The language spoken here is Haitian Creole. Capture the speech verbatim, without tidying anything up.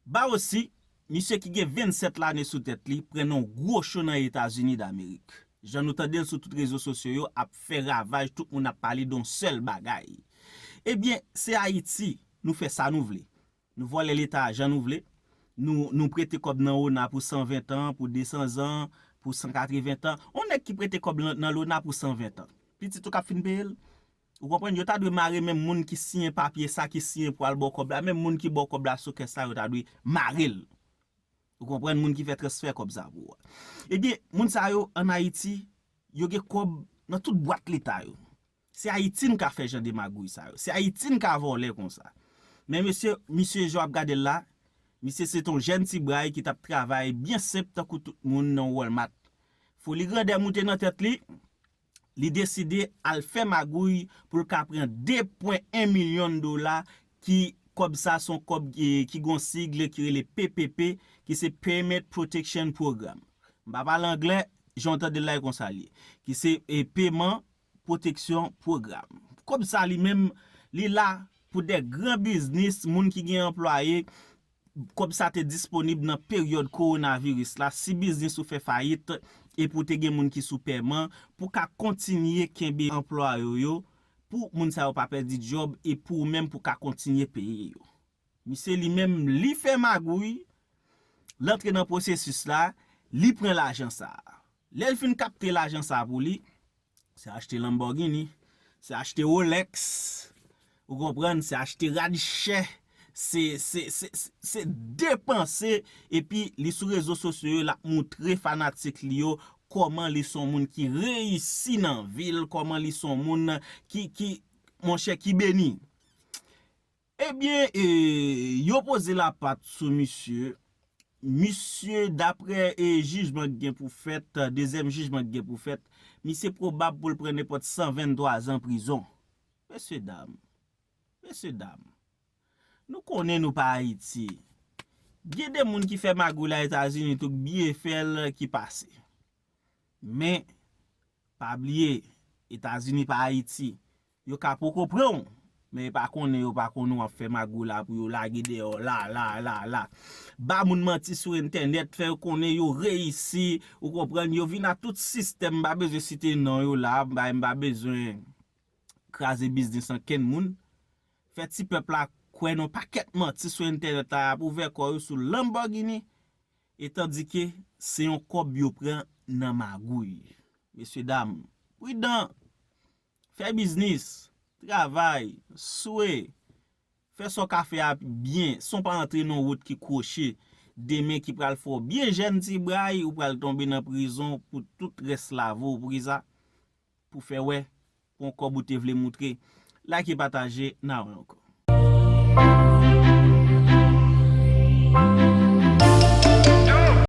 Ba osi, misye ki gen vennsèt lane sou tèt li pran nan gwo cho nan Etazini Damerik. Jan nou tande l sou tout rezo sosyo yo ap fè ravaj, tout moun ap pale de yon sèl bagay. Ebyen, se Ayiti, nou fè sa nou vle. Nou vòlè Leta jan nou vle. Nou, nou prete kòb nan ona pou san ven tan, pou de san zan, pou san katreven tan. Yon nèg ki prete kòb nan, nan lona pou san ven tan. Pitit ou k ap fin peye l. Ou konprann? Yo ta dwe mare menm moun ki siyen papye sa, ki siyen pou al ba w kòb la. Menm moun ki ba w kòb la sou kès la, yo ta dwe mare l. Ou konprann? Moun ki fè transfè kòb sa pou ou a. Ebyen, moun sa yo ann Ayiti, yo gen kòb nan tout bwat Leta yo. Se Ayiti n ka fè jan de magouy sa yo. Se Ayiti n ka vòlè konsa. Men mesye, misye jan w ap gade l la, misye se t on jèn ti bray ki t ap travay byen senp tankou tout moun nan Walmart. Foli grandè moute nan tèt li, li deside al fè magouy pou l ka pran de pwen en milyon dola ki kòb sa se yon kòb ki, ki gon sig ki rele P P P, ki se Payment Protection Program. M pa pale anglè, jan w tande l la e konsa l ye. Ki se e, peman pwoteksyon pwogram. Kòb sa li menm, li la pou de gran biznis, moun ki gen anplwaye, kòb sa te disponib nan peryòd kowonaviris la. Si biznis ou fè fayit epi w te gen moun ki sou pèman, pou ka kontinye kenbe anplwaye w yo, pou moun sa yo pa pèdi djòb e pou ou menm pou ka kontinye peye yo. Misye li menm, li fè magouy, l antre nan pwosesis la, li pran lajan sa a. Lè l fin kapte lajan sa a pou li, se achte Lamborghini, se achte Rolex, ou konprann, se achte rad chè, se, se, se, se, se depanse, epi li sou rezo sosyo yo, l ap moutre fanatik li yo kòman li se yon moun ki reyisi nan vi l, kòman li se yon moun ki, ki, monchè, ki beni. Ebyen, e, yo poze lapat sou misye. Misye, daprè e, jijman ki gen pou fèt, dezyèm jijman ki gen pou fèt, misye pwobab pou l pran nenpòt san venntwa zan prizon. Mesye dam, mesye dam, nou konnen nou pa Ayiti. Gen de moun ki fè magouy la Etazini tou k byen fè l ki pase. Men, pa bliye, Etazini pa Ayiti. Yo ka poko pran w, men yo pa konnen, yo pa konnen w ap fè magouy la pou yo lage dèyè w la, la, la, la. Ba moun manti sou entènèt, fè yo konnen yo reyisi, ou konprann, yo vin ak tout sistèm, m pa bezwen site non yo la, m pa, m pa bezwen kraze biznis ankenn moun. Fè ti pèp la kwè nan pakèt manti sou entènèt la, y ap ouvè kò yo sou Lamborghini, e tandike se yon kòb yo pran nan magouy. Mesye dam, pridan, fè biznis, travay, swe, fè sa w ka fè a byen, san w pa antre nan wout ki kwoche, demen ki pral fè w byen jèn ti bray, ou pral tonbe nan prizon pou tout rès lavi w, pou kisa? Pou fè wè, pou yon kòb ou te vle moutre. Like, pataje, n a wè ankò.